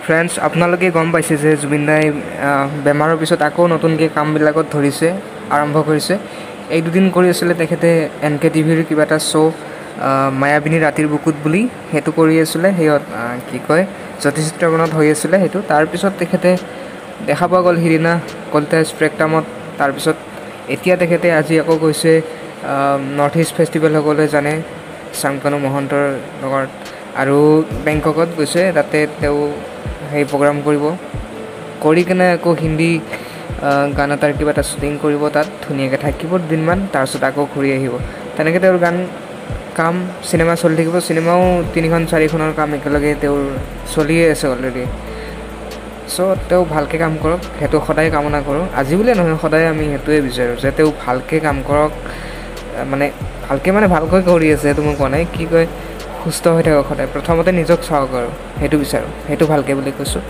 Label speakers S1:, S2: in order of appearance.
S1: Friends, আপোনালোকে গম পাইছে যে জুবিন দাই বেমাৰৰ পিছত আকৌ নতুনকৈ কামবিলাকত ধৰিছে, আৰম্ভ কৰিছে। এই দুদিন কৰি আছিলে তেখেতে এন কে টিভিৰ কিবা এটা শ্ব', মায়াবিনী ৰাতিৰ বুকুত বুলি, সেইটো কৰি আছিলে। সেইয়ত কি কয়, জ্যোতি চিত্ৰবনত হৈ আছিলে সেইটো। তাৰপিছত তেখেতে দেখা পোৱা গ'ল সিদিনা কলিতা স্পেক্ট্ৰামত। তাৰপিছত এতিয়া তেখেতে আজি আকৌ গৈছে নৰ্থ ইষ্ট ফেষ্টিভেল, সকলোৱে জানে, শ্যামকানু মহন্তৰ লগত, আৰু বেংককত গৈছে, তাতে তেওঁ সেই প্ৰগ্ৰাম কৰিব। কৰি কেনে আকৌ হিন্দী গান এটাৰ কিবা এটা শ্বুটিং কৰিব, তাত ধুনীয়াকৈ থাকিব দুদিনমান, তাৰপিছত আকৌ ঘূৰি আহিব। তেনেকৈ তেওঁৰ গান, কাম, চিনেমা চলি থাকিব। চিনেমাও 3খন 4খনৰ কাম একেলগে তেওঁৰ চলিয়ে আছে অলৰেডি। চ' তেওঁ ভালকৈ কাম কৰক, সেইটো সদায় কামনা কৰোঁ। আজি বুলিয়ে নহয়, সদায় আমি সেইটোৱে বিচাৰোঁ যে তেওঁ ভালকৈ কাম কৰক। মানে ভালকৈ, মানে ভালকৈ কৰি আছে, সেইটো মই কোৱা নাই। কি কয়, সুস্থ হৈ থাকক সদায়, প্ৰথমতে নিজক চাওক, আৰু সেইটো বিচাৰোঁ, সেইটো ভালকৈ বুলি কৈছোঁ।